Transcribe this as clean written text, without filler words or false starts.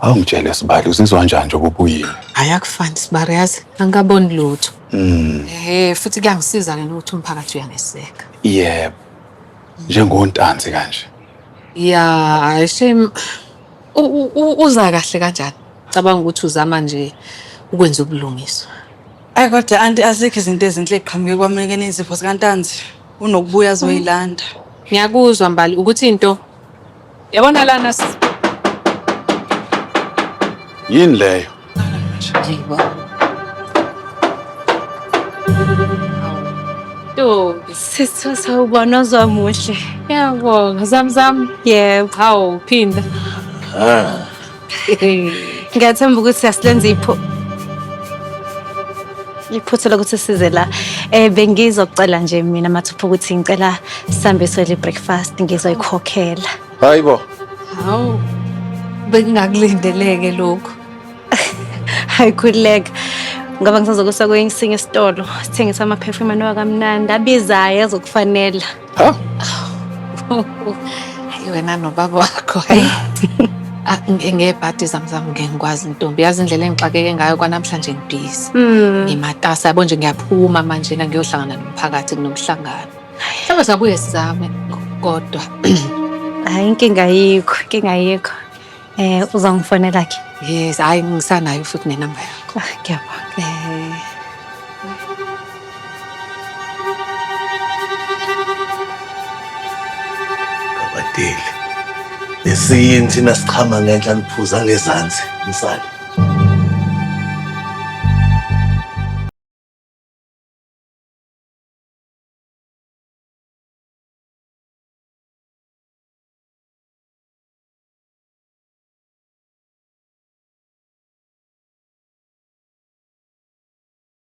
Awungitshele Sibali, uzizwa kanjani nje ubuyile? Hayi akufani Sibari yazi, angikaboni lutho. Ehhe, futhi kuyangisiza ke nokuthi umphakathi uyangeseka. Yebo. Njengontanzi kanje. Ya, hayi shame. Uza kahle kanjani? Cabanga ukuthi uzama nje ukwenza ubulungiswa. Ayi kodwa anti azikho izinto ezinhle eqhamuke kwamekene izipho zikaNtanzi. Unokubuya azoyilanda. Ngiyakuzwa Mbali ukuthi into yabona lana Yini leyo? Hayibo. Ntombi. Sisi sawubona ozomuhle. Ngiyabonga Zamzam. Yebo. Hawu phinda. Ngiyathemba ukuthi siyasilenza ipho. Iphutha lokuthi size la. Bengizocela nje mina mathupha ukuthi ngicela sihambe siyodla breakfast ngizoyikhokhela. Hayibo. Hawu. Bengingakulindeleke lokho. Hayi khululeka. Ngoba ngisazokusa kwesinye isitolo sithengisa ama-perfume anuka kamnandi abizayo azokufanela. Ha? Hayi wena nobaba wakho hayi. Ah, ngebhadi Zamzam ngeke ngikwazi ntombi. Yazi indlela engixakeke ngayo kwanamhlanje ngibhizi. Ngimatasa yabo nje ngiyaphuma manje na ngiyohlangana nomphakathi kunomhlangano. Mhlawumbe singabuye sizame kodwa. Hayi inkinga ayikho, inkinga ayikho. Uzangifonela ke. Yes, hayi ngisanayo futhi nenamba yakho. Ah, ngiyabonga. Kabadeli. Lesiyini thina sichama ngenhla niphuza ngezansi. Nisale.